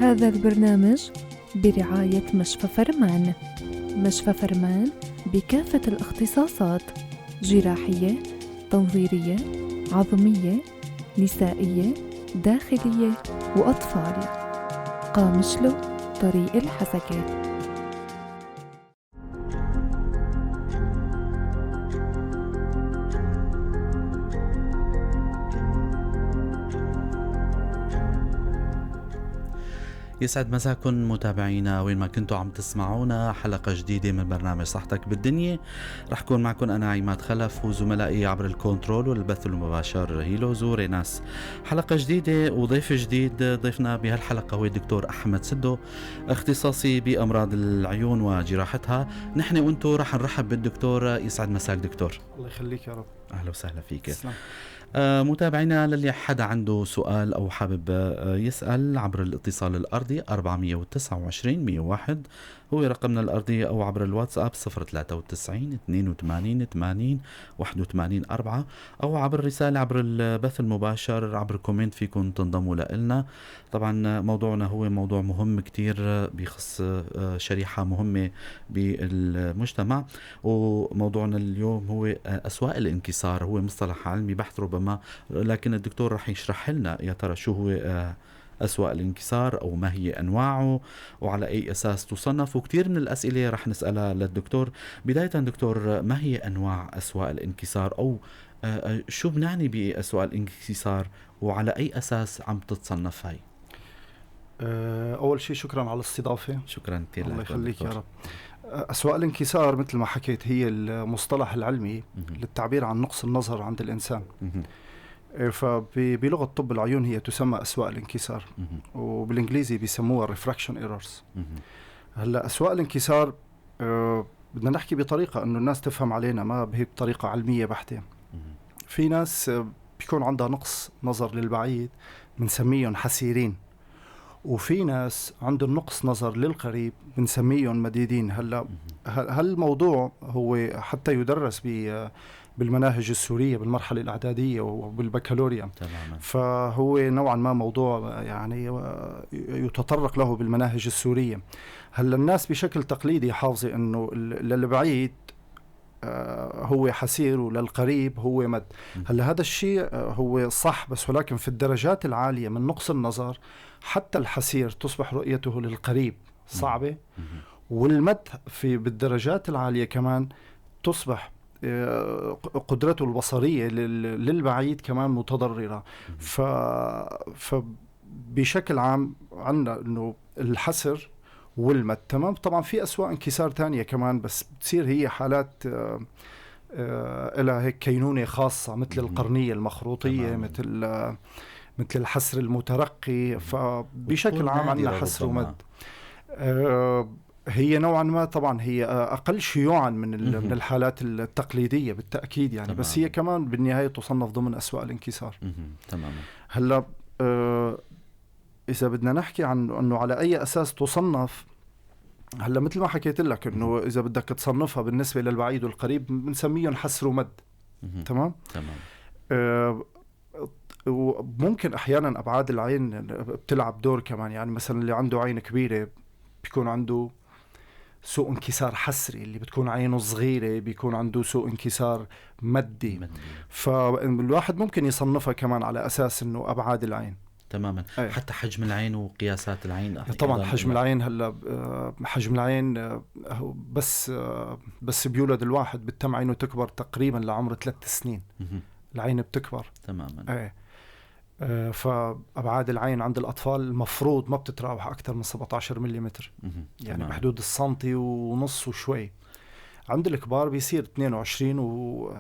هذا البرنامج برعاية مشفى فرمان. مشفى فرمان بكافة الاختصاصات: جراحية، تنظيرية، عظمية، نسائية، داخلية وأطفال. قامشلو، طريق الحسكة. يسعد مساكن متابعينا وين ما كنتوا عم تسمعونا، حلقة جديدة من برنامج صحتك بالدنيا. رح كون معكم أنا عماد خلف وزملائي عبر الكنترول والبث المباشر هيلو زوريناس. حلقة جديدة وضيف جديد. ضيفنا بهالحلقة هو الدكتور أحمد سدو، اختصاصي بأمراض العيون وجراحتها. نحن وانتو رح نرحب بالدكتور. يسعد مساك دكتور. الله يخليك يا رب. أهلا وسهلا فيك. تسلم. متابعينا، للي حدا عنده سؤال أو حابب يسأل عبر الاتصال الأرضي 429 101 هو رقمنا الأرضي، أو عبر الواتساب 093 82 80 81 4، أو عبر الرسالة عبر البث المباشر عبر comment فيكم تنضموا لإلنا. طبعا موضوعنا هو موضوع مهم كتير، بيخص شريحة مهمة بالمجتمع، وموضوعنا اليوم هو أسواق الانكسار. هو مصطلح علمي بحت ربما، لكن الدكتور رح يشرح لنا يا ترى شو هو أسواق الانكسار أو ما هي أنواعه وعلى أي أساس تصنف، وكثير من الأسئلة رح نسألها للدكتور. بداية دكتور، ما هي أنواع أسواق الانكسار أو شو بنعني بأسواق الانكسار وعلى أي أساس عم تتصنف هاي؟ أول شيء شكرا على الاستضافة. شكرا كثير. الله يخليك يا رب. أسواق الانكسار مثل ما حكيت هي المصطلح العلمي للتعبير عن نقص النظر عند الإنسان. فبلغة طب العيون هي تسمى أسواق الانكسار، وبالإنجليزي بيسموها refraction errors. هلا أسواق الانكسار بدنا نحكي بطريقة إنه الناس تفهم علينا، ما هي بطريقة علمية بحتة. في ناس بيكون عندها نقص نظر للبعيد بنسميهم حسيرين، وفي ناس عندهم نقص نظر للقريب بنسميهم مديدين. هلا هالموضوع هو حتى يدرس بالمناهج السورية بالمرحلة الإعدادية وبالبكالوريا. تماما. فهو نوعا ما موضوع يعني يتطرق له بالمناهج السورية. هلا الناس بشكل تقليدي حافظة إنه للبعيد هو حسير وللقريب هو مد. هلا هذا الشيء هو صح، بس ولكن في الدرجات العالية من نقص النظر حتى الحسير تصبح رؤيته للقريب صعبة، والمد في بالدرجات العالية كمان تصبح قدرته البصرية للبعيد كمان متضررة. فبشكل عام عندنا إنه الحسر والمد. تمام. طبعا في أسواق انكسار تانية كمان، بس بتصير هي حالات لها هيك كينونة خاصة، مثل القرنية المخروطية، مثل الحسر المترقي. فبشكل عام عندنا حسر ومد. هي نوعا ما طبعا هي أقل شيوعا من الحالات التقليدية بالتأكيد يعني. تمام. بس هي كمان بالنهاية تصنف ضمن أسواق الانكسار. تمام. هلا إذا بدنا نحكي عن أنه على أي أساس تصنف، هلا مثل ما حكيت لك أنه إذا بدك تصنفها بالنسبة للبعيد والقريب بنسميهم حسر ومد. تمام. تمام. وممكن أحيانا أبعاد العين بتلعب دور كمان، يعني مثلا اللي عنده عين كبيرة بيكون عنده سوء انكسار حسري، اللي بتكون عينه صغيرة بيكون عنده سوء انكسار مدي. فالواحد ممكن يصنفها كمان على أساس أنه أبعاد العين. تماما. أيه. حتى حجم العين وقياسات العين. طبعا حجم العين، هلا حجم العين بس بيولد الواحد بتم عينه تكبر تقريبا لعمر 3 سنين. العين بتكبر. تماما. أيه. فأبعاد العين عند الأطفال المفروض ما بتتراوح أكثر من 17 مليمتر، يعني تمام. بحدود السنتي ونص وشوي. عند الكبار بيصير 22 و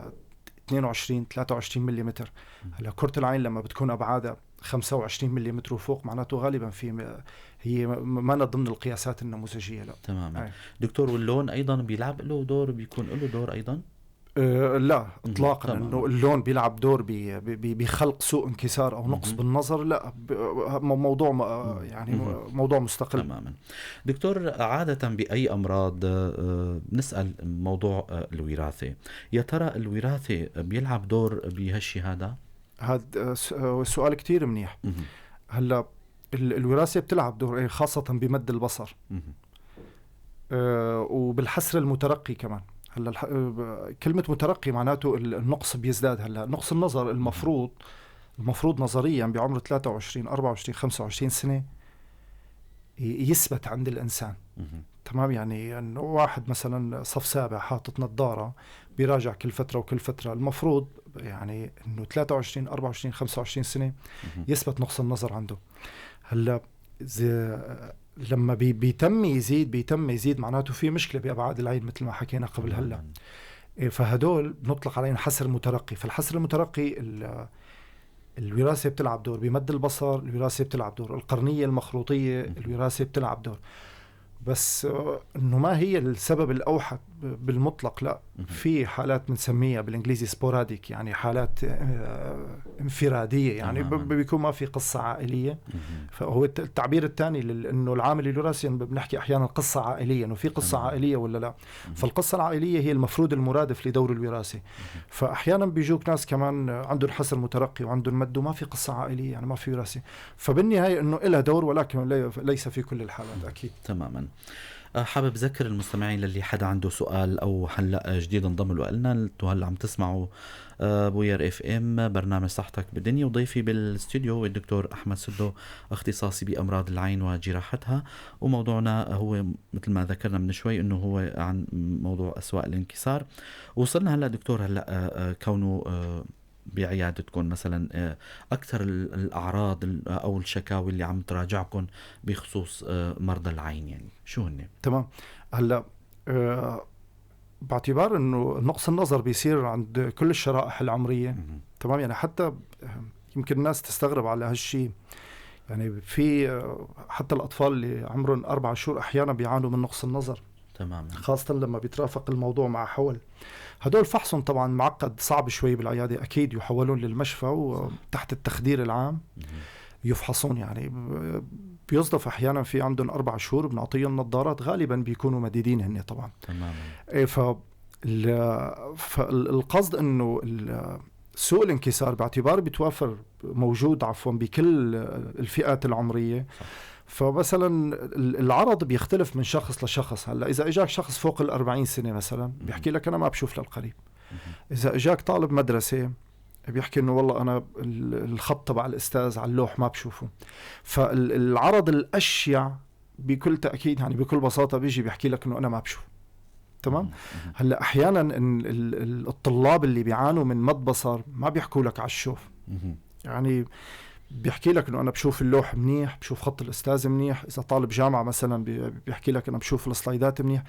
22 23 مليمتر. هلا كرة العين لما بتكون أبعادها 25 مليمتر وفوق معناته غالبا في هي ما ضمن القياسات النموذجية. لا. تماما. أي. دكتور، واللون أيضا بيلعب له دور، بيكون له دور أيضا؟ لا اطلاقا. انه اللون بيلعب دور بخلق سوء انكسار او نقص بالنظر، لا، موضوع يعني موضوع مستقل. تماما. دكتور، عادة بأي امراض نسأل موضوع الوراثة، يا ترى الوراثة بيلعب دور بهالشي هذا؟ هذا سؤال كتير منيح. هلا الوراثة بتلعب دور، خاصة بمد البصر وبالحسر المترقي كمان. هلا كلمة مترقي معناته النقص بيزداد. هلا نقص النظر المفروض نظريا بعمر 23 24 25 سنة يثبت عند الإنسان. تمام، يعني انه واحد مثلا صف سابع حاطط نظارة بيراجع كل فترة وكل فترة، المفروض يعني انه 23 24 25 سنة يثبت نقص النظر عنده. هلا لما بيتم يزيد معناته في مشكلة بأبعاد العين مثل ما حكينا قبل هلا. فهدول بنطلق عليهم حسر مترقي. فالحسر المترقي الوراثة بتلعب دور بمد البصر، الوراثة بتلعب دور القرنية المخروطية، الوراثة بتلعب دور، بس انه ما هي السبب الاوحد بالمطلق، لا. في حالات بنسميها بالانجليزي sporadic، يعني حالات انفراديه، يعني بيكون ما في قصة عائلية. فهو التعبير الثاني انه العامل الوراثي بنحكي احيانا قصة عائلية، انه في قصة عائلية ولا لا. فالقصة العائلية هي المفروض المرادف لدور الوراثي. فاحيانا بيجوك ناس كمان عندهم حسر مترقي وعندهم مد وما في قصة عائلية، يعني ما في وراثه. فبالنهاية انه لها دور، ولكن ليس في كل الحالات اكيد. تماما. حابب ذكر المستمعين للي حدا عنده سؤال او هلا جديد انضم لنا، انتوا هلا عم تسمعوا بوير FM برنامج صحتك بالدنيا، وضيفي بالاستوديو الدكتور احمد سدو، اختصاصي بامراض العين وجراحتها، وموضوعنا هو مثل ما ذكرنا من شوي انه هو عن موضوع اسواء الانكسار. وصلنا هلا دكتور، هلا كونه بعيادتكم مثلا أكثر الأعراض أو الشكاوي اللي عم تراجعكم بخصوص مرضى العين، يعني شو هن؟ تمام. هلا باعتبار إنه نقص النظر بيصير عند كل الشرائح العمرية. تمام، يعني حتى يمكن الناس تستغرب على هالشيء، يعني في حتى الأطفال اللي عمرهم 4 شهور أحيانا بيعانوا من نقص النظر. تمام. خاصة لما بيترافق الموضوع مع حول. هدول فحصهم طبعا معقد صعب شوي بالعيادة، أكيد يحولون للمشفى وتحت التخدير العام يفحصون. يعني بيصدف أحيانا في عندهم 4 شهور بنعطيهم نظارات، غالبا بيكونوا مديدين هن طبعا. تمام. فالقصد أنه سوء الانكسار باعتبار بيتوافر موجود عفوا بكل الفئات العمرية. صح. فمثلا العرض بيختلف من شخص لشخص. هلا إذا إجاك شخص فوق 40 سنة مثلا بيحكي لك أنا ما بشوف للقريب. إذا إجاك طالب مدرسة بيحكي إنه والله أنا الخط تبع الأستاذ على اللوح ما بشوفه. فالعرض الأشيع بكل تأكيد، يعني بكل بساطة بيجي بيحكي لك إنه أنا ما بشوف. تمام. هلا أحيانا الطلاب اللي بيعانوا من مد بصر ما بيحكوا لك على الشوف، يعني بيحكي لك انه انا بشوف اللوح منيح، بشوف خط الاستاذ منيح. اذا طالب جامعه مثلا بيحكي لك انا بشوف السلايدات منيح،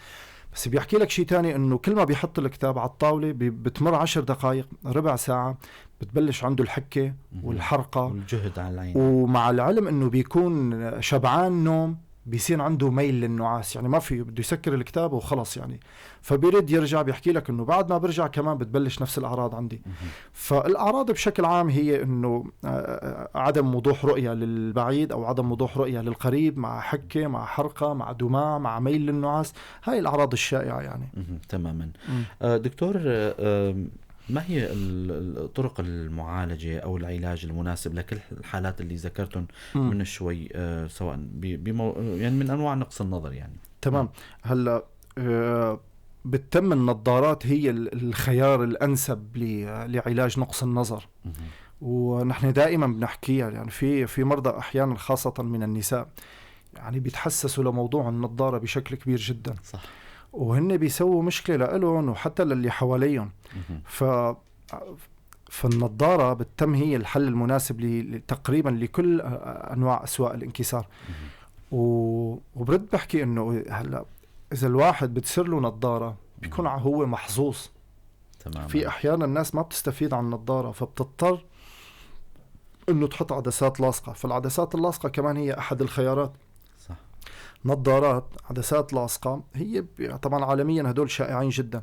بس بيحكي لك شيء تاني انه كل ما بيحط الكتاب على الطاولة بتمر 10 دقائق ربع ساعة بتبلش عنده الحكة والحرقه والجهد على العين، ومع العلم انه بيكون شبعان نوم بيصير عنده ميل للنعاس، يعني ما في بده يسكر الكتاب وخلص يعني. فبيرد يرجع بيحكي لك انه بعد ما برجع كمان بتبلش نفس الاعراض عندي. فالاعراض بشكل عام هي انه عدم وضوح رؤية للبعيد او عدم وضوح رؤية للقريب، مع حكة، مع حرقة، مع دماع، مع ميل للنعاس. هاي الاعراض الشائعة يعني. تماما. دكتور، ما هي طرق المعالجة أو العلاج المناسب لكل الحالات اللي ذكرتهم من شوي، سواء يعني من أنواع نقص النظر يعني؟ تمام. هلا بتتم النظارات هي الخيار الأنسب لعلاج نقص النظر. ونحن دائما بنحكيها، يعني في مرضى أحيانا خاصة من النساء يعني بيتحسسوا لموضوع النظارة بشكل كبير جدا. صح. وهن بيسووا مشكلة لإلهم وحتى للي حواليهم. فالنظارة بتتم هي الحل المناسب تقريبا لكل أنواع أسواء الانكسار. وبرد بحكي إنه هلا إذا الواحد بتصير له نظارة بيكون هو محظوظ. تمام. في أحيانا الناس ما بتستفيد عن النظارة، فبتضطر إنه تحط عدسات لاصقة. فالعدسات اللاصقة كمان هي أحد الخيارات. صح. نظارات، عدسات لاصقة، هي طبعا عالميا هدول شائعين جدا.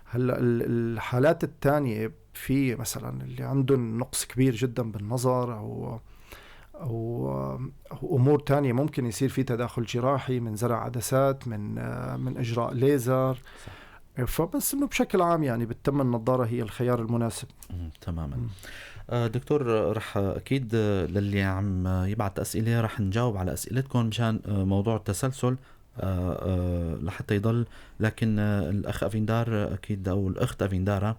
هلا الحالات الثانية في مثلا اللي عندهم نقص كبير جدا بالنظر أو أمور تانية، ممكن يصير في تداخل جراحي من زرع عدسات، من إجراء ليزر. صح. فبس انه بشكل عام يعني بتم النظارة هي الخيار المناسب. تماما. دكتور، رح اكيد للي عم يبعث اسئلة رح نجاوب على اسئلتكم مشان موضوع التسلسل لحتى يضل، لكن الاخ افندار اكيد او الاخت افندارا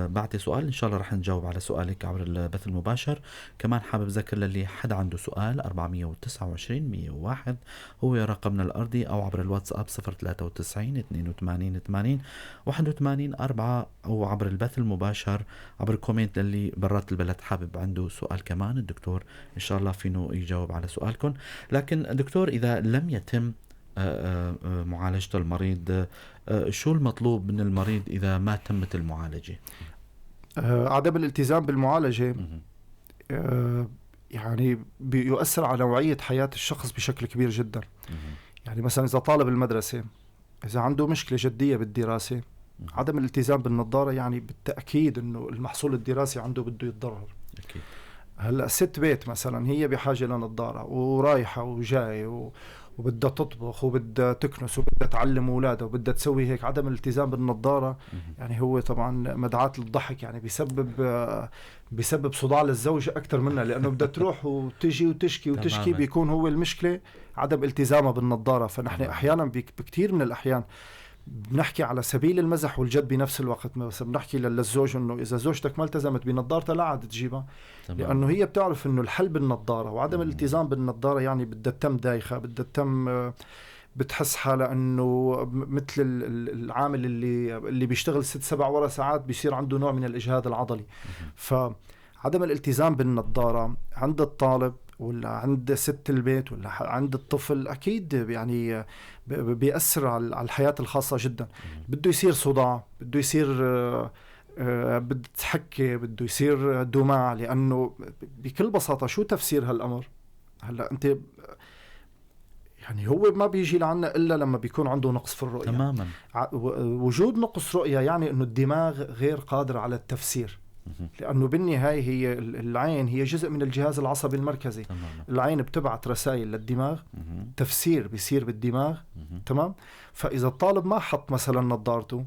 بعتي سؤال، ان شاء الله رح نجاوب على سؤالك عبر البث المباشر. كمان حابب ذكر للي حدا عنده سؤال 429 101 هو رقمنا الارضي، او عبر الواتساب 093 82 80 81 4، او عبر البث المباشر عبر comment للي برات البلد حابب عنده سؤال كمان الدكتور ان شاء الله فينه يجاوب على سؤالكم. لكن دكتور، اذا لم يتم معالجة المريض، شو المطلوب من المريض إذا ما تمت المعالجة؟ عدم الالتزام بالمعالجة يعني بيؤثر على نوعية حياة الشخص بشكل كبير جدا. يعني مثلا إذا طالب المدرسة إذا عنده مشكلة جدية بالدراسة، عدم الالتزام بالنظارة يعني بالتأكيد إنه المحصول الدراسي عنده بده يتضرر. أكيد. هلا ست بيت مثلا هي بحاجة لنظارة ورايحة وجاية وبدها تطبخ وبدها تكنس وبدها تعلم اولادها وبدها تسوي هيك، عدم الالتزام بالنظاره يعني هو طبعا مدعاة للضحك، يعني بيسبب صداع للزوج اكثر منها، لانه بدها تروح وتجي وتشكي وتشكي، بيكون هو المشكلة عدم التزامها بالنظاره. فنحن احيانا بكثير من الاحيان بنحكي على سبيل المزح والجد بنفس الوقت، بس بنحكي للزوج انه اذا زوجتك ما التزمت بنظارتها لا عاد تجيبها، لانه هي بتعرف انه الحل بالنظاره، وعدم الالتزام بالنظاره يعني بدها تتم دايخه، بدها تتم بتحس حالها انه مثل العامل اللي بيشتغل 6-7 ورا ساعات بيصير عنده نوع من الاجهاد العضلي. فعدم الالتزام بالنظاره عند الطالب ولا عند ست البيت ولا عند الطفل أكيد يعني بيأثر على الحياة الخاصة جدا. بده يصير صداع، بده يصير بده تحكي، بده يصير دماع، لأنه بكل بساطة شو تفسير هالأمر؟ هلأ أنت يعني هو ما بيجي لعنا إلا لما بيكون عنده نقص في الرؤية. تماما. وجود نقص رؤية يعني أنه الدماغ غير قادر على التفسير، لأنه بالنهاية هي العين هي جزء من الجهاز العصبي المركزي. تمام. العين بتبعت رسائل للدماغ، تفسير بيصير بالدماغ. تمام. فإذا الطالب ما حط مثلا نظارته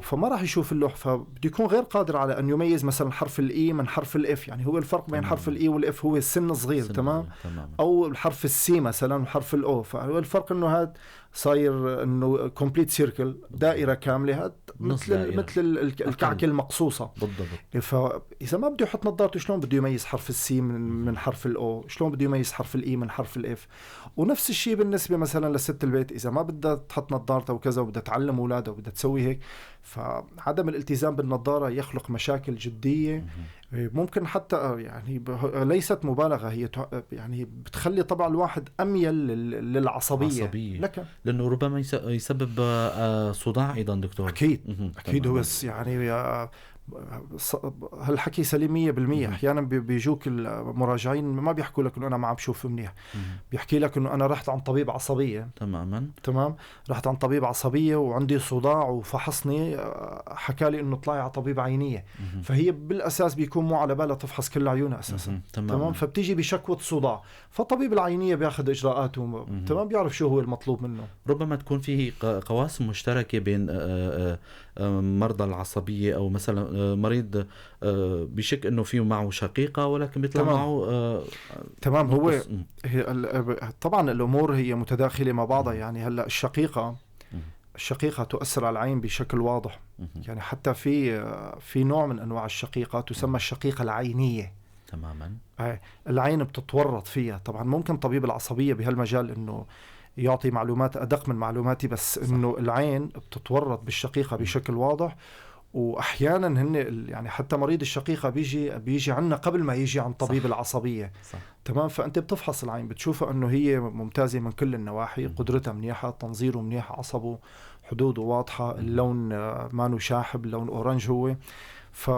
فما راح يشوف اللوح، فبده يكون غير قادر على أن يميز مثلا حرف ال E من حرف ال F، يعني هو الفرق بين حرف ال E وال F هو السن صغير. تمام. أو الحرف ال C مثلا وحرف ال O، فهو الفرق إنه هذا صاير إنه complete circle، دائرة كاملة، هذا مثل الكعكة المقصوصة. بالضبط. فإذا ما بده يحط نظارته شلون بده يميز حرف ال C من حرف ال O؟ شلون بده يميز حرف ال E من حرف ال F؟ ونفس الشيء بالنسبة مثلا لست البيت، إذا ما بدها تحط نظارتها وكذا وبدها تعلم أولادها وبدها تسوي هيك، فعدم الالتزام بالنظارة يخلق مشاكل جدية. ممكن حتى يعني ليست مبالغة، هي يعني بتخلي طبع الواحد أميل للعصبية. لك. لأنه ربما يسبب صداع أيضا دكتور. أكيد. أكيد. هو يعني هالحكي سليم 100%. أحيانا بيجوك المراجعين ما بيحكوا لك إنه أنا ما عم بشوف منيح، بيحكي لك إنه أنا رحت عند طبيب عصبية. تماما. تمام، رحت عند طبيب عصبية وعندي صداع وفحصني، حكى لي إنه طلعي على طبيب عينية. فهي بالأساس بيكون مو على بالها تفحص كل عيونها أساسا. تمام. فبتيجي بشكوى صداع، فطبيب العينية بياخذ إجراءاته. تمام، بيعرف شو هو المطلوب منه. ربما تكون فيه قواسم مشتركة بين مرضى العصبية، أو مثلا مريض بشك انه فيه معه شقيقه ولكن بيطلع معه. تمام. هو طبعا الامور هي متداخلة مع بعضها. يعني هلا الشقيقة تؤثر على العين بشكل واضح. يعني حتى في نوع من انواع الشقيقة تسمى الشقيقة العينية. تماما. العين بتتورط فيها. طبعا ممكن طبيب العصبية بهالمجال انه يعطي معلومات ادق من معلوماتي، بس انه العين بتتورط بالشقيقه بشكل واضح. واحيانا هن يعني حتى مريض الشقيقة بيجي عنا قبل ما يجي عند طبيب. صح. العصبية. صح. تمام. فانت بتفحص العين بتشوفها انه هي ممتازة من كل النواحي، قدرتها منيحة، تنظيره منيح، عصبه حدوده واضحة، اللون مانو شاحب، اللون orange هو. ف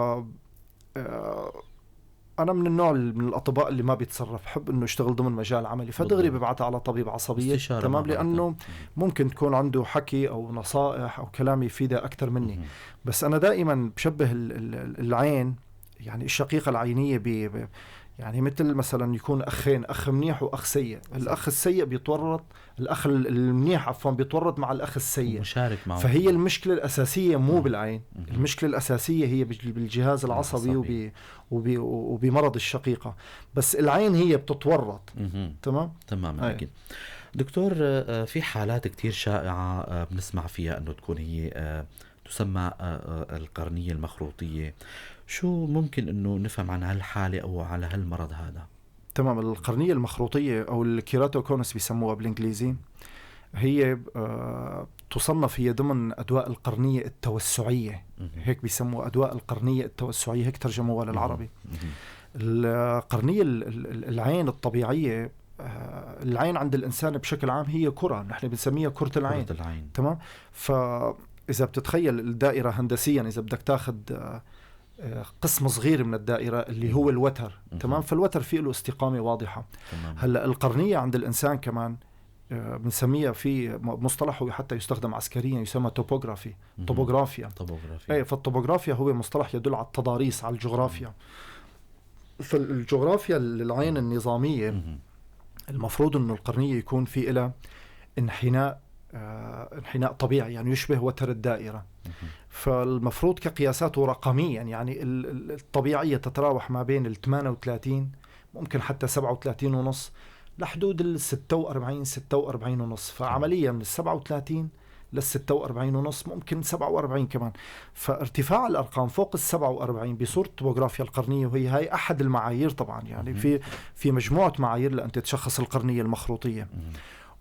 انا من النوع من الاطباء اللي ما بيتصرف، بحب انه اشتغل ضمن مجال عملي، فدغري ببعثها على طبيب عصبية. تمام، لانه ممكن تكون عنده حكي او نصائح او كلام يفيدها اكثر مني. بس انا دائما بشبه العين، يعني الشقيقة العينية يعني مثل مثلا يكون اخين، اخ منيح واخ سيء، الاخ السيء بيتورط، الاخ المنيح عفوا بيتورط مع الاخ السيء، مشارك معه. فهي المشكلة الاساسية مو بالعين، المشكلة الاساسية هي بالجهاز العصبي وبمرض الشقيقة، بس العين هي بتتورط. تمام تمام اكيد. دكتور، في حالات كتير شائعة بنسمع فيها انه تكون هي تسمى القرنية المخروطية، شو ممكن انه نفهم عن هالحالة او على هالمرض هذا؟ تمام. القرنية المخروطية او ال keratoconus بيسموها بالانجليزي، هي تصنف هي ضمن أدواء القرنية التوسعية، هيك بيسموها أدواء القرنية التوسعية، هيك ترجموها للعربي. القرنية العين الطبيعية، العين عند الإنسان بشكل عام هي كرة، نحن بنسميها كرة العين. كرة العين. تمام. فإذا بتتخيل الدائرة هندسيا، إذا بدك تاخذ قسم صغير من الدائرة اللي هو الوتر، تمام، فالوتر فيه له استقامة واضحة. هلا القرنية عند الإنسان كمان بنسميها في مصطلح هو حتى يستخدم عسكريا، يسمى topography، طوبوغرافيا. اي، فالطوبوغرافيا هو مصطلح يدل على التضاريس، على الجغرافيا. فالجغرافيا للعين النظامية المفروض انه القرنية يكون في لها انحناء، انحناء طبيعي، يعني يشبه وتر الدائرة. فالمفروض كقياساته رقميا يعني الطبيعية تتراوح ما بين ال 38، ممكن حتى 37.5، لحدود ال 46، 46.5. فعمليا من ال 37 لل 46.5، ممكن 47 كمان. فارتفاع الارقام فوق ال 47 بصورة طبوغرافيا القرنيه، وهي هاي احد المعايير طبعا، يعني في مجموعة معايير لانت تشخص القرنيه المخروطيه.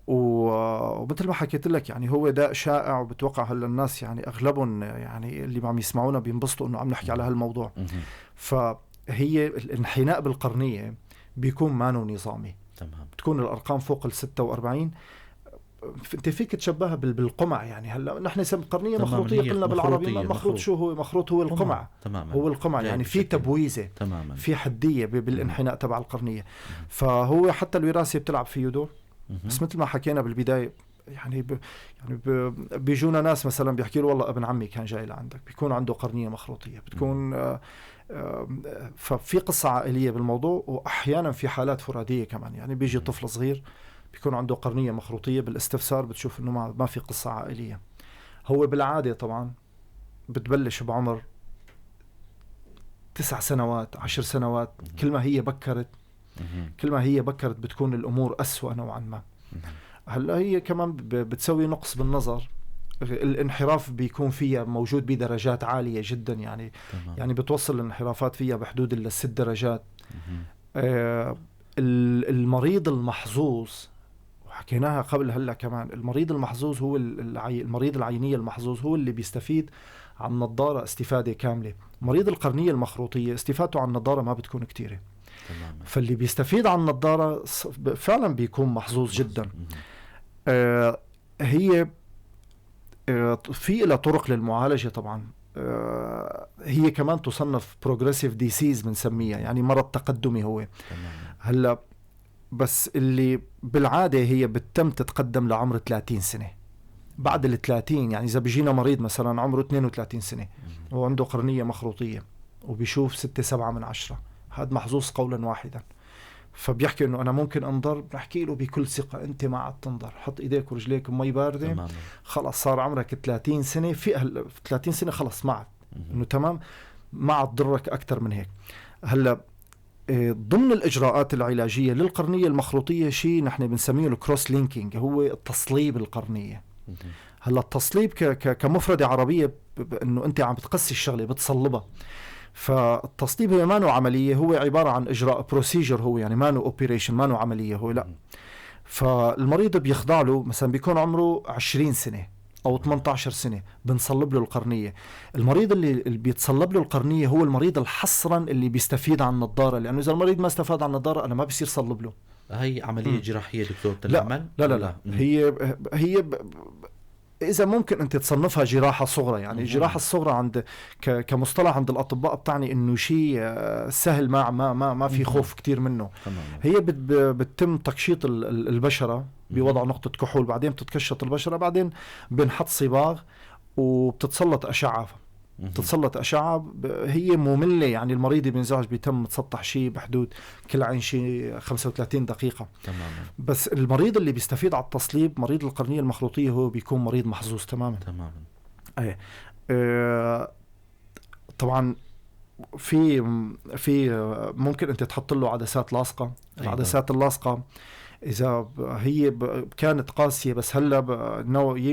ومثل ما حكيت لك يعني هو داء شائع، وبتوقع هلا الناس يعني اغلبهم يعني اللي عم يسمعونا بينبسطوا انه عم نحكي على هالموضوع. فهي الانحناء بالقرنيه بيكون مانو نظامي. تمام. بتكون الارقام فوق ال 46. انت فيك تشبهها بالقمع، يعني هلا نحن سم قرنيه مخروطيه قلنا بالعربي، مخروط شو هو؟ مخروط هو القمع. تماما. هو القمع، يعني في تبويزه، تماما، في حديه بالانحناء تبع القرنيه. فهو حتى الوراثة بتلعب فيه دور. بس مثل ما حكينا بالبداية يعني بيجونا ناس مثلا بيحكي له والله ابن عمي كان جاي لعندك، بيكون عنده قرنيه مخروطيه، بتكون ففي قصة عائلية بالموضوع، واحيانا في حالات فراديه كمان، يعني بيجي طفل صغير بيكون عنده قرنيه مخروطيه، بالاستفسار بتشوف انه ما في قصة عائلية. هو بالعادة طبعا بتبلش بعمر 9 سنوات، 10 سنوات، كل ما هي بكرت، كل ما هي بكرت بتكون الامور اسوأ نوعا ما. هلا هي كمان بتسوي نقص بالنظر، الانحراف بيكون فيها موجود بدرجات عالية جدا، يعني تمام. يعني بتوصل الانحرافات فيها بحدود ال 6 درجات. المريض المحظوظ، وحكيناها قبل هلا كمان، المريض المحظوظ هو المريض العينية المحظوظ هو اللي بيستفيد عن النظارة استفادة كاملة. مريض القرنية المخروطية استفادته عن النظارة ما بتكون كتيرة. تماما. فاللي بيستفيد عن النظارة فعلا بيكون محظوظ جدا. هي في لها طرق للمعالجة طبعا. هي كمان تصنف progressive disease بنسميها، يعني مرض تقدمي هو. هلا بس اللي بالعادة هي بتتم تتقدم لعمر 30 سنة. بعد ال 30، يعني إذا بيجينا مريض مثلا عمره 32 سنة وعنده قرنية مخروطية وبيشوف 6.7 من 10، هذا محظوظ قولا واحدا. فبيحكي انه انا ممكن انضر، بنحكي له بكل ثقة انت ما عاد تنضر، حط ايديك ورجليك بمي باردة، خلص صار عمرك 30 سنة، في 30 سنة خلص ما عاد انه تمام، ما عاد تضرك اكثر من هيك. هلا ضمن الاجراءات العلاجية للقرنيه المخروطيه شيء نحن بنسميه ال cross linking، هو التصليب القرنيه. هلا التصليب كمفرده عربية انه انت عم بتقسي الشغلة، بتصلبها. فالتصليب هو ما عملية، هو عبارة عن إجراء procedure، هو يعني ما operation، ما عملية هو، لا. فالمريض بيخضع له، مثلا بيكون عمره 20 سنة أو 18 سنة، بنصلب له القرنية. المريض اللي بيتصلب له القرنية هو المريض الحصرا اللي بيستفيد عن النظارة، لأنه إذا المريض ما استفاد عن النظارة أنا ما بصير صلب له. هي عملية جراحية دكتور بتنعمل؟ لا لا لا, لا. هي إذا ممكن أنت تصنفها جراحة صغرى، يعني الجراحة الصغرى عند كمصطلح عند الأطباء بتعني إنه شيء سهل، ما ما ما ما في خوف كتير منه. هي بتتم تكشيط البشرة بوضع نقطة كحول، بعدين بتتكشط البشرة، بعدين بنحط صباغ وبتتسلط أشعة. تتسلط اشعه هي مملة، يعني المريض بينزعج، بيتم متسطح شيء بحدود كل عين شيء 35 دقيقة. تماما. بس المريض اللي بيستفيد على التصليب، مريض القرنيه المخروطيه، هو بيكون مريض محظوظ تماما. تماما. ايه طبعا في ممكن انت تحط له عدسات لاصقه. العدسات اللاصقه اذا هي كانت قاسية، بس هلا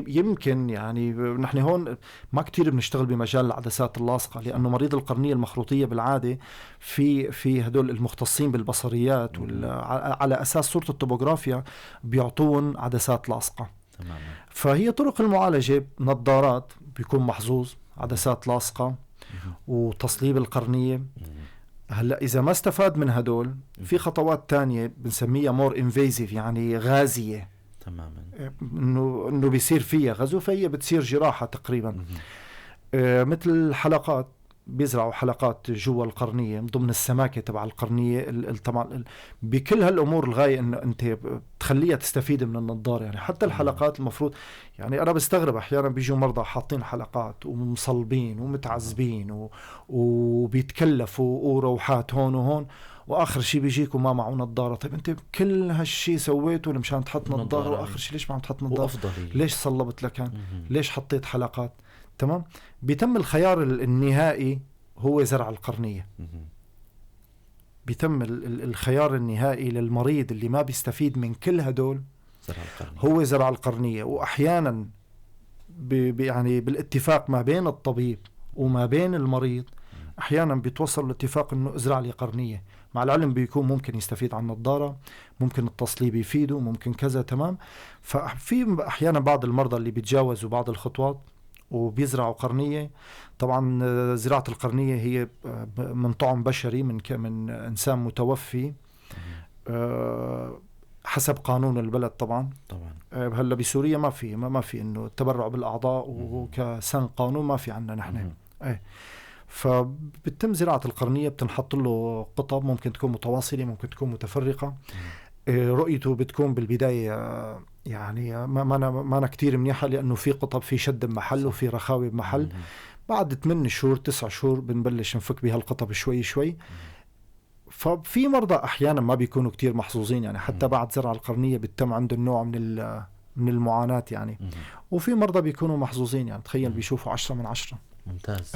يمكن يعني نحن هون ما كتير بنشتغل بمجال العدسات اللاصقه، لانه مريض القرنيه المخروطيه بالعادة في هدول المختصين بالبصريات على اساس صوره الطبوغرافيا بيعطون عدسات لاصقه. تماما. فهي طرق المعالجة، نظارات بيكون محظوظ، عدسات لاصقه، وتصليب القرنيه. هلا اذا ما استفاد من هدول، في خطوات تانية بنسميها more invasive، يعني غازية. تماما. انه بيصير فيها غزو، فهي بتصير جراحه تقريبا. مثل حلقات، بيزرعوا حلقات جوا القرنيه ضمن السماكه تبع القرنيه. طبعا بكل هالامور الغاية انه انت تخليها تستفيد من النظارة، يعني حتى الحلقات المفروض، يعني انا بستغرب احيانا بيجوا مرضى حاطين حلقات ومصلبين ومتعذبين وبيتكلفوا وروحات هون وهون، واخر شيء بيجيك وما معه نظاره. طيب انت كل هالشيء سويته مشان تحط نظاره، واخر شيء ليش ما عم تحط نظاره؟ ليش صلبت لكان؟ ليش حطيت حلقات؟ تمام. بيتم الخيار النهائي هو زرع القرنية. بيتم الخيار النهائي للمريض اللي ما بيستفيد من كل هدول زرع القرنية. هو زرع القرنية. وأحيانا يعني بالاتفاق ما بين الطبيب وما بين المريض، أحيانا بيتوصل لاتفاق إنه ازرع لي قرنية، مع العلم بيكون ممكن يستفيد عن النظارة، ممكن التصليب يفيده، ممكن كذا. تمام. ففي أحيانا بعض المرضى اللي بيتجاوزوا بعض الخطوات وبيزرعوا قرنية. طبعا زراعة القرنية هي من طعم بشري، من إنسان متوفي، حسب قانون البلد طبعا. هلا بسوريا ما في ما في إنه التبرع بالأعضاء وكسن قانون ما في عنا نحن. ايه. فبتم زراعة القرنية، بتنحط له قطب، ممكن تكون متواصلة، ممكن تكون متفرقة. رؤيته بتكون بالبداية يعني ما أنا كتير منيحة، لأنه في قطب، في شد بمحل وفي رخاوة بمحل. بعد 8 شهور 9 شهور بنبلش نفك بهالقطب شوي شوي. ففي مرضى أحيانا ما بيكونوا كتير محظوظين، يعني حتى بعد زرع القرنية بتم عندهم نوع من المعاناة يعني. وفي مرضى بيكونوا محظوظين، يعني تخيل بيشوفوا 10 من 10. ممتاز.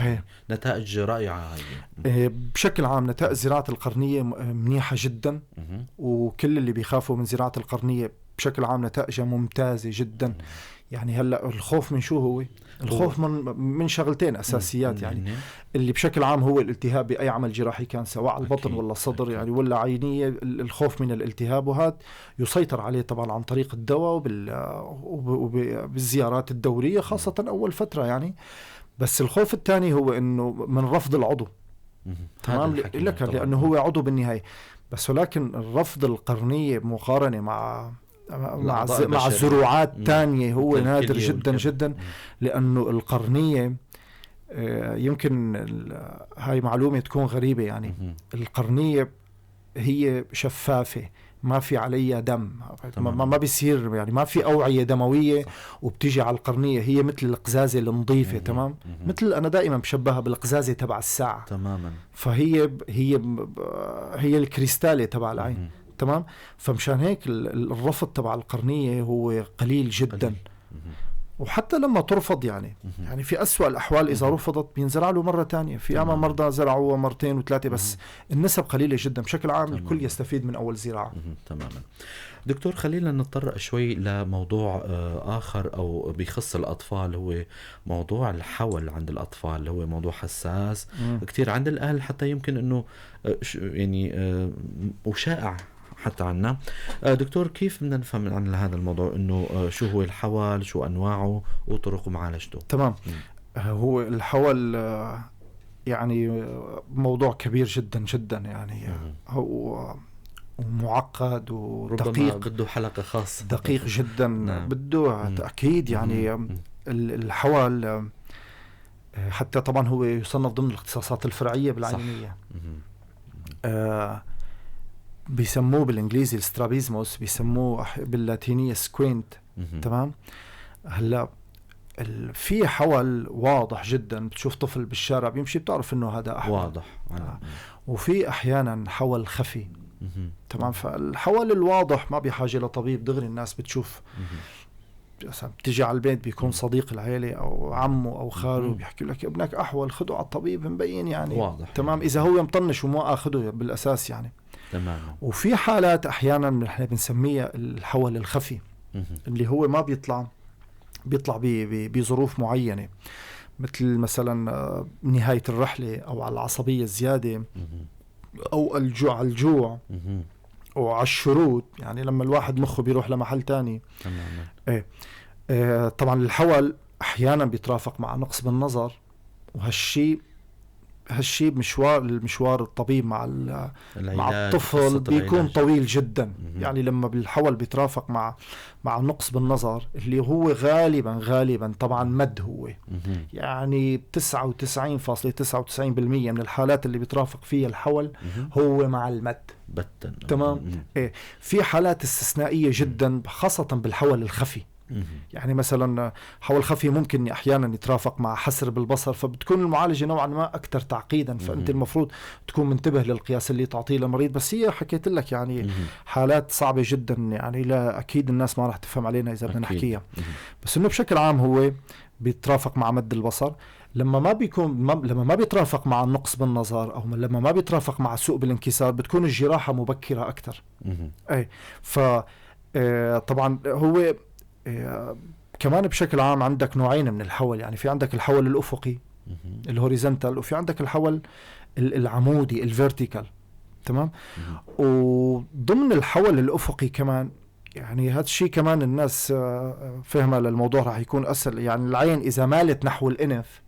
نتائج رائعة. بشكل عام نتائج زراعة القرنية منيحة جدا. وكل اللي بيخافوا من زراعة القرنية بشكل عام نتائجها ممتازة جدا. يعني هلا الخوف من شو هو؟ الخوف من شغلتين أساسيات، يعني اللي بشكل عام هو الالتهاب بأي عمل جراحي كان، سواء على البطن ولا الصدر يعني ولا عينية، الخوف من الالتهاب، وهذا يسيطر عليه طبعا عن طريق الدواء وبالزيارات الدورية خاصة أول فترة يعني. بس الخوف الثاني هو انه من رفض العضو. تمام، لك لانه هو عضو بالنهاية، بس ولكن الرفض القرنيه مقارنة مع الزروعات الثانية هو نادر جدا جدا. لانه القرنيه يمكن هاي معلومة تكون غريبة يعني. القرنيه هي شفافة، ما في عليها دم، ما بيصير يعني ما في أوعية دموية. صح. وبتيجي على القرنية هي مثل القزازة النظيفة. تمام. مثل أنا دائما بشبهها بالقزازة تبع الساعة. تماما. فهي هي هي الكريستالة تبع العين. تمام. فمشان هيك الرفض تبع القرنية هو قليل جدا. قليل. وحتى لما ترفض يعني يعني في أسوأ الأحوال إذا رفضت بينزرع له مرة تانية. في أما مرضى زرعوها 2 و3، بس النسب قليلة جدا. بشكل عام الكل يستفيد من أول زراعة. تماما. دكتور، خلينا نتطرق شوي لموضوع آخر أو بيخص الأطفال، هو موضوع الحول عند الأطفال، هو موضوع حساس كتير عند الأهل، حتى يمكن أنه يعني وشائع حتى عنا. دكتور، كيف بدنا نفهم عن هذا الموضوع، انه شو هو الحول، شو انواعه وطرق معالجته؟ تمام. هو الحول يعني موضوع كبير جدا جدا، يعني هو ومعقد ودقيق، بده حلقة خاصة، دقيق جدا. نعم. بده أكيد يعني. الحول حتى طبعا هو يصنف ضمن الاختصاصات الفرعية بالعينية. بيسموه بالإنجليزي ال strabismus، بيسموه باللاتينية squint. تمام. هلا في حول واضح جدا، بتشوف طفل بالشارع بيمشي بتعرف انه هذا احول واضح. وفي احيانا حول خفي. تمام. فالحول الواضح ما بحاجة لطبيب، دغري الناس بتشوف. مثلا بتيجي على البيت بيكون صديق العيلة او عمه او خاله بيحكي لك ابنك احول، خده على الطبيب، مبين يعني واضح. تمام. اذا هو مطنش وما اخده بالاساس يعني. تمام. وفي حالات احيانا نحن بنسميها الحول الخفي، اللي هو ما بيطلع بظروف معينة، مثل مثلا نهاية الرحلة او على العصبية الزيادة او الجوع، على الجوع وعلى الشرود، يعني لما الواحد مخه بيروح لمحل تاني. تماما. ايه. طبعا الحول احيانا بيترافق مع نقص بالنظر، وهالشيء المشوار الطبيب مع الطفل بيكون طويل جدا. يعني لما بالحول بيترافق مع نقص بالنظر اللي هو غالبا طبعا مد هو. يعني 99.99% من الحالات اللي بيترافق فيها الحول هو مع المد بتن. تمام. إيه. في حالات استثنائية جدا خاصة بالحول الخفي. يعني مثلا حول خفي ممكن احيانا يترافق مع حسر بالبصر، فبتكون المعالجة نوعا ما اكثر تعقيدا، فانت المفروض تكون منتبه للقياس اللي تعطيه للمريض. بس هي حكيت لك يعني حالات صعبة جدا، يعني لا اكيد الناس ما راح تفهم علينا اذا بدنا نحكيها. بس انه بشكل عام هو بيترافق مع مد البصر. لما ما بيكون لما ما بيترافق مع النقص بالنظر او لما ما بيترافق مع سوء بالانكسار بتكون الجراحة مبكرة اكثر. اي. ف طبعا هو كمان بشكل عام عندك نوعين من الحول، يعني في عندك الحول الأفقي ال horizontal، وفي عندك الحول العمودي ال vertical. تمام. وضمن الحول الأفقي كمان يعني هذا الشيء كمان الناس فهمها للموضوع راح يكون أسهل. يعني العين إذا مالت نحو الأنف،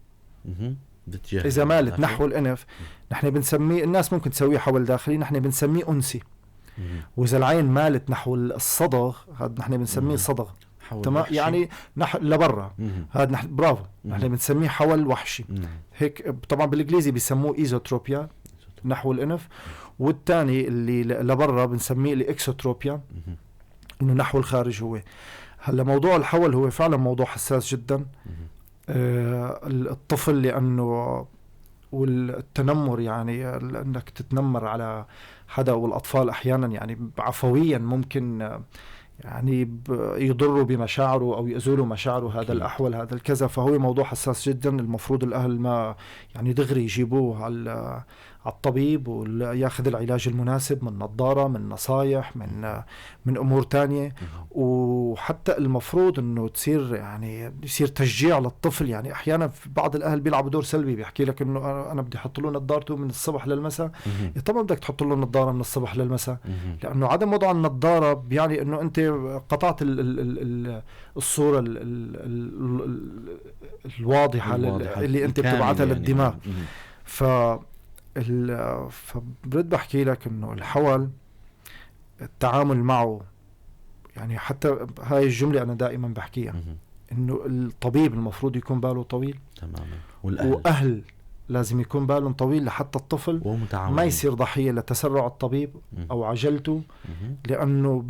إذا مالت نحو الأنف نحن بنسميه، الناس ممكن تسويه حول داخلي، نحن بنسميه أنسي. وإذا العين مالت نحو الصدغ هذا نحن بنسميه صدغ. تمام. يعني لبرا هذا نحن برافو نحن بنسميه حول وحشي. هيك طبعا بالانجليزي بيسموه esotropia نحو الانف، والثاني اللي لبرا بنسميه ال exotropia انه نحو الخارج. هو هلا موضوع الحول هو فعلا موضوع حساس جدا. الطفل لانه والتنمر، يعني انك تتنمر على حدا، والاطفال احيانا يعني عفويا ممكن يعني يضروا بمشاعره أو يأذوا مشاعره، هذا الأحول هذا الكذا. فهو موضوع حساس جدا، المفروض الأهل ما يعني دغري يجيبوه على الطبيب وياخذ العلاج المناسب من نظارة، من نصايح، من أمور تانية. وحتى المفروض أنه تصير يعني يصير تشجيع للطفل. يعني أحيانا في بعض الأهل بيلعبوا دور سلبي، بيحكي لك أنه أنا بدي أحط له نظارته من الصبح للمساء. طبعا بدك تحط له نظارة من الصبح للمساء، لأنه عدم وضع النظارة بيعني أنه أنت قطعت الصورة الواضحة اللي أنت بتبعتها يعني للدماغ. فبرد بحكي لك انه الحول التعامل معه، يعني حتى هاي الجملة انا دائما بحكيها، انه الطبيب المفروض يكون باله طويل. تماما. والاهل لازم يكون بالهم طويل لحتى الطفل ما يصير ضحية لتسرع الطبيب او عجلته، لانه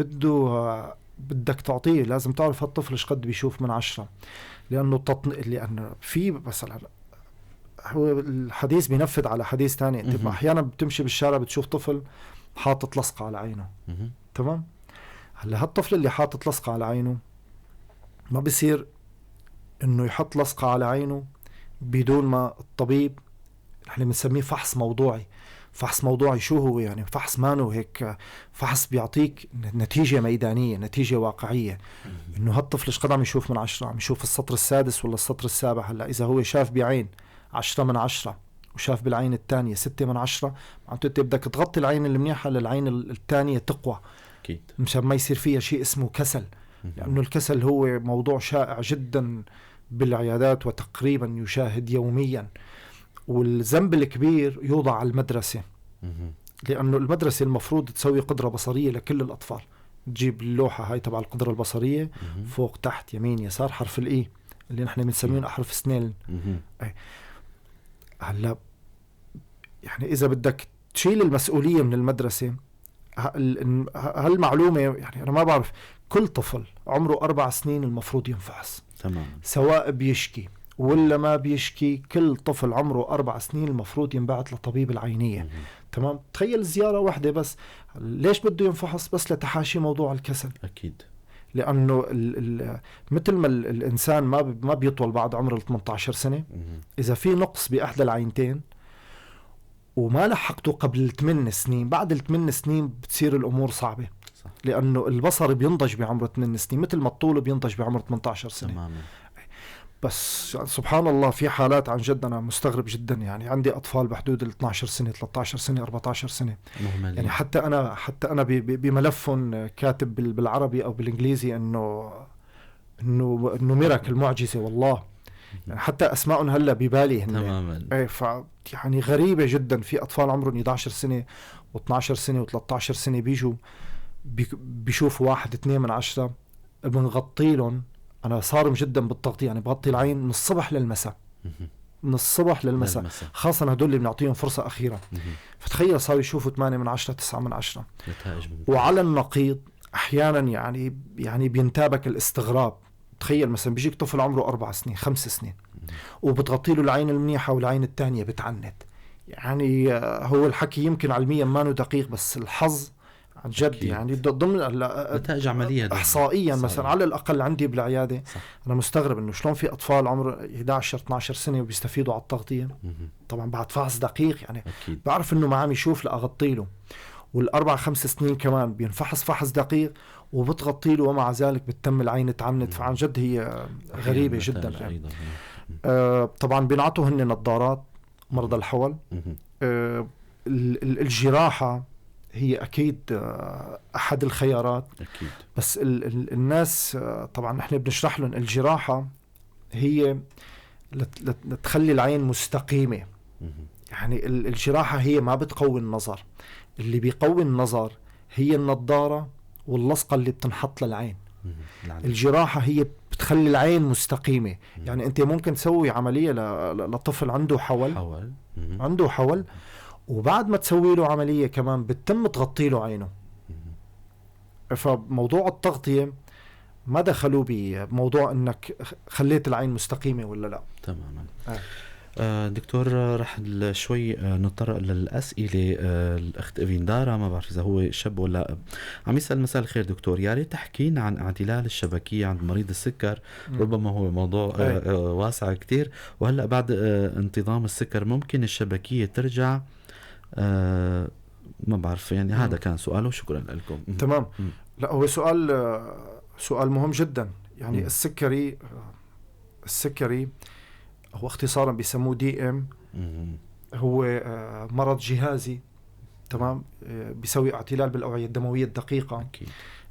بدك تعطيه، لازم تعرف هالطفل ايش قد بيشوف من 10، لانه لانه في مثلا هو الحديث بينفذ على حديث تاني. انت احيانا بتمشي بالشارع بتشوف طفل حاطط لصقة على عينه. تمام. هلا هالطفل اللي حاطط لصقة على عينه ما بصير انه يحط لصقة على عينه بدون ما الطبيب، نحن بنسميه فحص موضوعي. فحص موضوعي شو هو؟ يعني فحص مانو هيك، فحص بيعطيك نتيجة ميدانية، نتيجة واقعية، انه هالطفل ايش قد عم يشوف من 10، عم يشوف السطر السادس ولا السطر السابع. هلا اذا هو شاف بعين 10 من 10 وشاف بالعين الثانية 6 من 10، معناته انت بدك تغطي العين المنيحة للعين الثانية تقوى، أكيد، مشان ما يصير فيها شيء اسمه كسل. لأنه الكسل هو موضوع شائع جدا بالعيادات وتقريبا يشاهد يوميا. والذنب الكبير يوضع على المدرسة، لأنه المدرسة المفروض تسوي قدرة بصرية لكل الأطفال، تجيب اللوحة هاي تبع القدرة البصرية، فوق تحت يمين يسار، حرف ال E اللي نحن بنسميه أحرف سنيل. هلا يعني إذا بدك تشيل المسؤولية من المدرسة، هالمعلومة يعني أنا ما بعرف كل طفل عمره 4 سنين المفروض ينفحص. تمام. سواء بيشكي ولا ما بيشكي، كل طفل عمره 4 سنين المفروض ينبعث لطبيب العينية. تمام. تخيل زيارة واحدة بس، ليش بده ينفحص؟ بس لتحاشي موضوع الكسل. أكيد. لأنه مثل ما الإنسان ما بيطول بعد عمر 18 سنة، إذا في نقص بأحدى العينتين وما لحقته قبل 8 سنين، بعد 8 سنين بتصير الأمور صعبة. صح. لأنه البصر بينضج بعمر 8 سنين مثل ما الطول بينضج بعمر 18 سنة. تماما. بس سبحان الله في حالات عن جد أنا مستغرب جدا، يعني عندي أطفال بحدود ال 12 سنة، 13 سنة، 14 سنة. مهملين. يعني حتى أنا بملفهم كاتب بالعربي أو بالإنجليزي إنه إنه miracle، معجزة والله. يعني حتى أسمائهم هلا ببالي هن. تماما. إيه، يعني غريبة جدا، في أطفال عمرهم 11 سنة و12 سنة و13 سنة بيجوا بيشوفوا 1 2 من 10، بنغطي لهم. أنا صارم جدا بالتغطية، يعني بغطي العين من الصبح للمساء، من الصبح للمساء، خاصة هدول اللي بنعطيهم فرصة أخيرة. فتخيل صاروا يشوفوا 8 من 10، 9 من 10. وعلى النقيض أحيانا يعني بينتابك الاستغراب. تخيل مثلا بيجيك طفل عمره 4 سنين، 5 سنين، وبتغطي له العين المنيحة والعين الثانية بتعنت. يعني هو الحكي يمكن علميا ما دقيق، بس الحظ عن جد يعني ضمن نتائج عملية إحصائيا مثلا على الأقل عندي بالعيادة. صح. أنا مستغرب إنه شلون في أطفال عمره 11 12 سنة وبيستفيدوا على التغطية. طبعا بعد فحص دقيق، يعني أكيد. بعرف إنه ما عم يشوف لأغطي له، والأربع 5 سنين كمان بينفحص فحص دقيق وبتغطي له، ومع ذلك بتتم العين تعنت. فعن جد هي غريبة جدا يعني. طبعا بينعطوا هن نظارات مرضى الحول. الجراحة هي أكيد أحد الخيارات. أكيد. بس الناس طبعا نحن بنشرح لهم الجراحة هي لتخلي العين مستقيمة. يعني الجراحة هي ما بتقوي النظر، اللي بيقوي النظر هي النظارة واللصقة اللي بتنحط للعين. الجراحة هي بتخلي العين مستقيمة. يعني أنت ممكن تسوي عملية لطفل عنده حول. عنده حول، وبعد ما تسوي له عملية كمان بتتم تغطي له عينه. فموضوع التغطية ما دخلوا بموضوع انك خليت العين مستقيمة ولا لا. تماما. دكتور رح شوي نتطرق للأسئلة. الأخت إيفين دارا، ما بعرف إذا هو شاب ولا عم يسأل: مساء الخير دكتور، يا ريت تحكينا عن اعتلال الشبكية عند مريض السكر. ربما هو موضوع واسع كتير، وهلأ بعد انتظام السكر ممكن الشبكية ترجع؟ ما بعرف يعني. هذا كان سؤاله، شكرا لكم. تمام. لا هو سؤال مهم جدا. يعني السكري هو اختصارا بيسموه DM، هو مرض جهازي. تمام. بيسوي اعتلال بالأوعية الدموية الدقيقة. أكيد.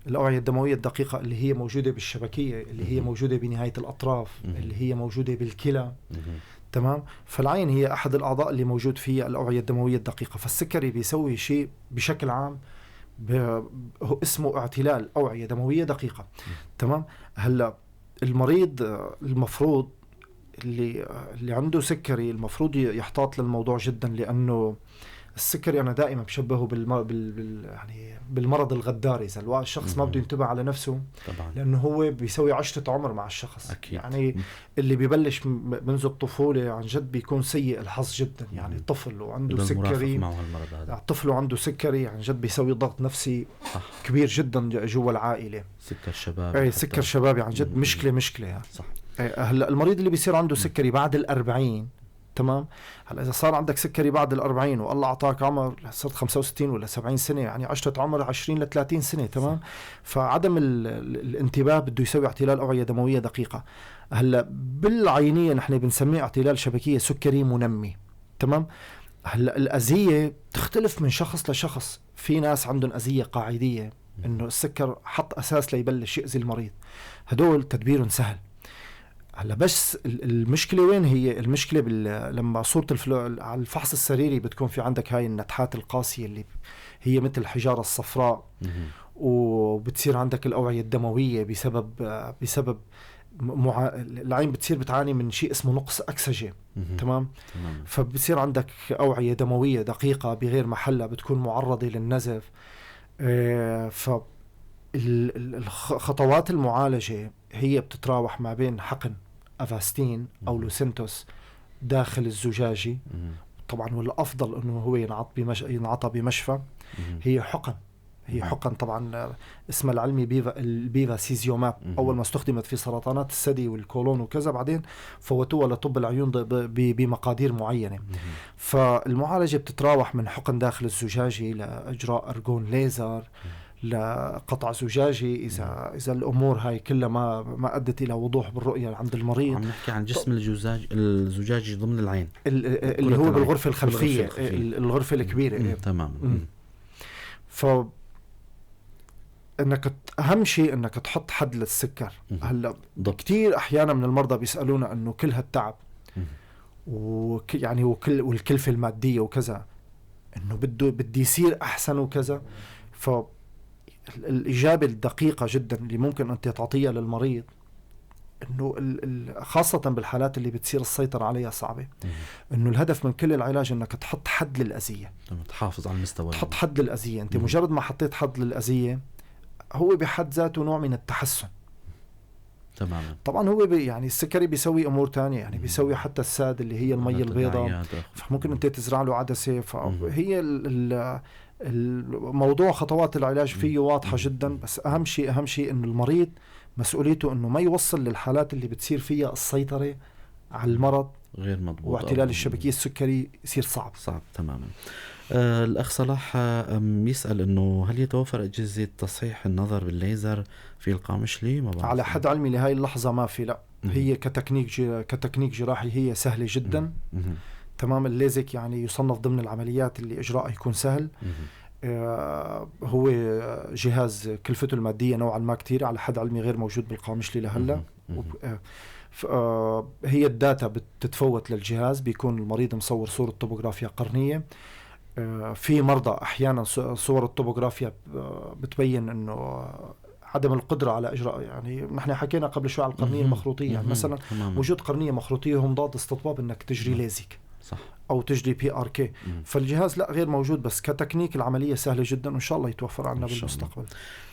الأوعية الدموية الدقيقة اللي هي موجودة بالشبكية، اللي هي موجودة بنهاية الأطراف، اللي هي موجودة بالكلى. تمام. فالعين هي أحد الأعضاء اللي موجود فيها الأوعية الدموية الدقيقة. فالسكري بيسوي شيء بشكل عام اسمه اعتلال أوعية دموية دقيقة. تمام. هلا المريض المفروض اللي عنده سكري المفروض يحتاط للموضوع جدا، لأنه السكري أنا دائما بشبهه يعني بالمرض الغدار. إذا الشخص ما بده ينتبه على نفسه طبعا، لأنه هو بيسوي 10 عمر مع الشخص. أكيد. يعني اللي بيبلش منذ الطفولة عن جد بيكون سيء الحظ جدا. يعني طفل وعنده سكري، طفل وعنده سكري عن جد بيسوي ضغط نفسي صح. كبير جدا جوا العائلة. سكر شبابي، أي سكر شبابي عن جد مشكلة يعني. صح. هلا المريض اللي بيصير عنده سكري بعد 40، تمام. هلا اذا صار عندك سكري بعد 40 والله اعطاك عمر صرت 65 ولا 70 سنه، يعني 10 عمر 20 ل 30 سنه. تمام. فعدم الانتباه بده يسوي اعتلال اوعيه دموية دقيقة. هلا بالعينيه نحن بنسميه اعتلال شبكيه سكري منمي. تمام. هلا الاذية بتختلف من شخص لشخص. في ناس عندهم اذيه قاعديه، انه السكر حط اساس ليبلش يأذي المريض، هدول تدبيرهم سهل. هلا بس المشكلة وين هي؟ المشكلة لما صورة على الفحص السريري بتكون في عندك هاي النتحات القاسية اللي هي مثل الحجارة الصفراء، وبتصير عندك الأوعية الدموية بسبب العين بتصير بتعاني من شيء اسمه نقص أكسجة. تمام؟ فبتصير عندك أوعية دموية دقيقة بغير محلها، بتكون معرضة للنزف. خطوات المعالجة هي بتتراوح ما بين حقن أفاستين أو لوسنتوس داخل الزجاجي، طبعا والأفضل أنه هو ينعطى بمشفى. هي حقن، هي حقن طبعا اسمها العلمي ال bevacizumab. أول ما استخدمت في سرطانات الثدي والكولون وكذا، بعدين فوتوها لطب العيون بمقادير معينة. فالمعالجة بتتراوح من حقن داخل الزجاجي لإجراء أرجون ليزر، لقطع زجاجي إذا الأمور هاي كلها ما أدت إلى وضوح بالرؤية عند المريض. عم نحكي عن جسم الزجاجي ضمن العين اللي هو بالغرفة الخلفية، الغرفة الكبيرة. تمام. ف انك اهم شيء انك تحط حد للسكر. هلا كثير احيانا من المرضى بيسالونا انه كل هالتعب يعني والكلفه المادية وكذا، انه بدي يصير احسن وكذا. فالاجابه الدقيقة جدا اللي ممكن انت تعطيها للمريض انه خاصة بالحالات اللي بتصير السيطرة عليها صعبة، انه الهدف من كل العلاج انك تحط حد للاذيه، تحافظ على المستوى، تحط حد للاذيه. انت مجرد ما حطيت حد للاذيه هو بحد ذاته نوع من التحسن. تماما. طبعا هو يعني السكري بيسوي امور تانية، يعني بيسوي حتى الساد اللي هي المي البيضاء، فممكن انت تزرع له عدسة. فهي الموضوع خطوات العلاج فيه واضحة جدا، بس اهم شيء انه المريض مسؤوليته انه ما يوصل للحالات اللي بتصير فيها السيطرة على المرض غير مضبوط واعتلال الشبكيه السكري يصير صعب. تماما. الأخ صلاح يسأل أنه هل يتوفر أجهزة تصحيح النظر بالليزر في القامشلي؟ ما بعرف. على حد علمي لهي اللحظة ما في، لا. هي كتكنيك جراحي هي سهلة جدا. تمام. الليزك يعني يصنف ضمن العمليات اللي إجراءها يكون سهل. هو جهاز كلفته المادية نوعا ما كتير، على حد علمي غير موجود بالقامشلي لهلا. هي ال data بتتفوت للجهاز، بيكون المريض مصور صورة طبوغرافيا قرنية. في مرضى أحيانا صور الطبوغرافيا بتبين أنه عدم القدرة على إجراء، يعني نحن حكينا قبل شوي على القرنية المخروطية، يعني مثلا وجود قرنية مخروطية هو مضاد استطباب أنك تجري ليزك، صح، أو تجري PRK. فالجهاز لا غير موجود، بس كتكنيك العملية سهلة جدا وإن شاء الله يتوفر عنا بالمستقبل.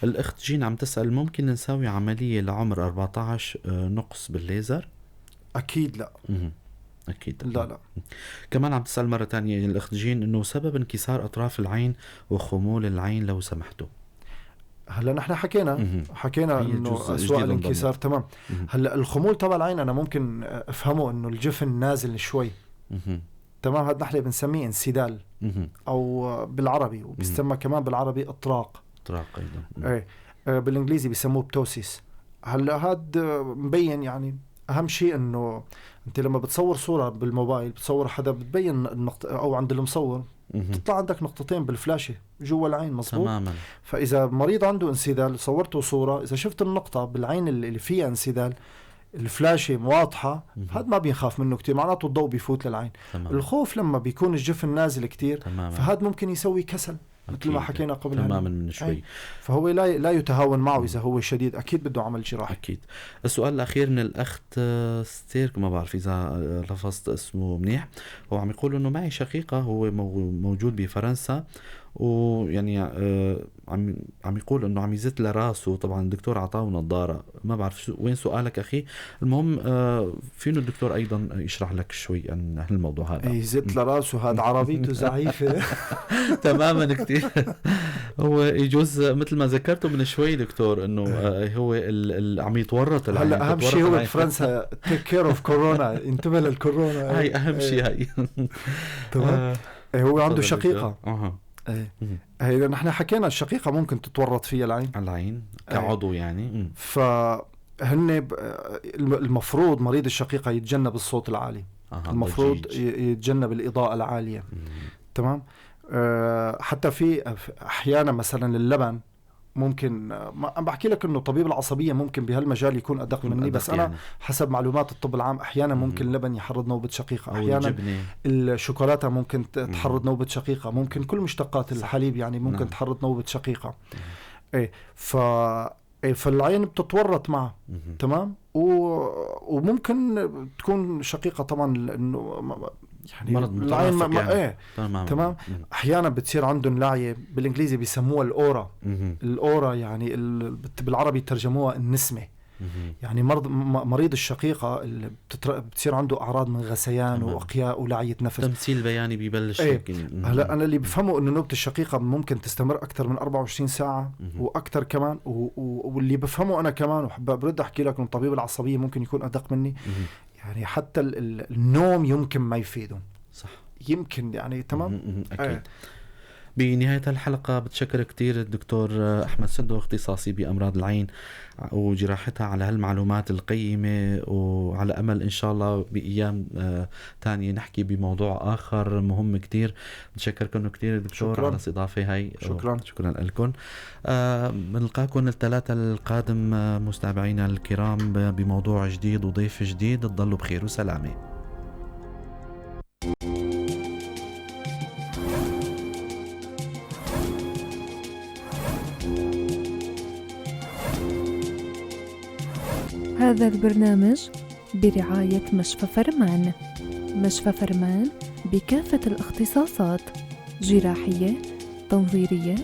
الأخت جين عم تسأل ممكن نساوي عملية لعمر 14 نقص بالليزر؟ أكيد لا. أكيد لا. كمان عم تسأل مرة تانية الأخت جين إنه سبب انكسار أطراف العين وخمول العين لو سمحتوا. هلا نحن حكينا إنه أسوأ الانكسار. تمام. هلا الخمول تبع العين أنا ممكن أفهمه إنه الجفن نازل شوي. تمام. هذا نحن بنسميه انسدال أو بالعربي، وبيسمى كمان بالعربي إطراق. إطراق أيضا. إيه بالإنجليزي بيسموه ptosis. هلا هذا مبين، يعني أهم شيء إنه أنت لما بتصور صورة بالموبايل، بتصور حدا بتبين النقطة، أو عند المصور تطلع عندك نقطتين بالفلاشة جوا العين. مزبوط. تماما. فإذا مريض عنده انسدال صورته صورة، إذا شفت النقطة بالعين اللي فيها انسدال الفلاشة واضحة، هذا ما بينخاف منه كتير، معناته الضوء بيفوت للعين. تمام. الخوف لما بيكون الجفن نازل كتير، فهذا ممكن يسوي كسل مثل ما حكينا قبل. تماما من شوي. فهو لا يتهاون معه إذا هو شديد، أكيد بده عمل جراحي. أكيد. السؤال الأخير من الأخت ستيرك، ما بعرف إذا لفظت اسمه منيح، هو عم يقول إنه معي شقيقة هو موجود بفرنسا، ويعني عم يقول انه عم يزت لراسه، طبعا الدكتور عطاه نظاره، ما بعرف وين سؤالك اخي. المهم فينه الدكتور ايضا يشرح لك شوي عن هالموضوع هذا. يزت لراسه، هذا عربيته زعيفه. تماما كثير. هو يجوز مثل ما ذكرته من شوي دكتور انه هو عم يتورط. هلا اهم شيء هو بفرنسا take care of corona، انتبه للكورونا، هاي اهم شيء هاي. تمام. هو عنده شقيقه. ايه هي نحن حكينا الشقيقة ممكن تتورط فيها العين، العين كعضو يعني. فهن المفروض مريض الشقيقة يتجنب الصوت العالي، المفروض يتجنب الإضاءة العالية. تمام. حتى في أحيانا مثلا اللبن ممكن، ما عم بحكي لك انه طبيب العصبية ممكن بهالمجال يكون ادق مني، بس انا يعني حسب معلومات الطب العام احيانا ممكن اللبن يحرض نوبه شقيقه، احيانا الشوكولاتة ممكن تحرض نوبه شقيقه، ممكن كل مشتقات الحليب يعني ممكن تحرض نوبه شقيقه. ايه فالعين بتتورط معه. تمام. وممكن تكون شقيقه طبعا، لانه يعني مرض العين مترافق ما يعني. ايه تمام. تمام. احيانا بتصير عندهم لعيه، بالانجليزي بيسموها ال aura. ال aura يعني بالعربي ترجموها النسمه. يعني مريض الشقيقة اللي بتصير عنده اعراض من غثيان واقياء ولعيه نفس. تمثيل بياني ببلش. ايه. هلا انا اللي بفهمه انه نوبه الشقيقة ممكن تستمر اكثر من 24 ساعة واكثر كمان، واللي بفهمه انا كمان وبرد احكي لك انه طبيب العصبية ممكن يكون ادق مني. يعني حتى النوم يمكن ما يفيده. صح. يمكن يعني تمام. اكيد. ايه. بنهاية الحلقة بتشكر كتير الدكتور أحمد سندو، اختصاصي بأمراض العين وجراحتها، على هالمعلومات القيمة، وعلى أمل إن شاء الله بأيام تانية نحكي بموضوع آخر مهم كتير. بتشكركم كتير دكتور. شكرا. على الاستضافة هاي. شكرا. شكرا لكم. بنلقاكم الثلاثاء القادم مستمعينا الكرام بموضوع جديد وضيف جديد. تضلوا بخير وسلامة. هذا البرنامج برعاية مشفى فرمان. مشفى فرمان بكافة الاختصاصات: جراحية، تنظيرية،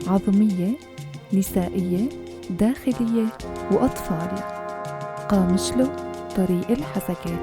عظمية، نسائية، داخلية وأطفال. قامشلو، طريق الحسكة.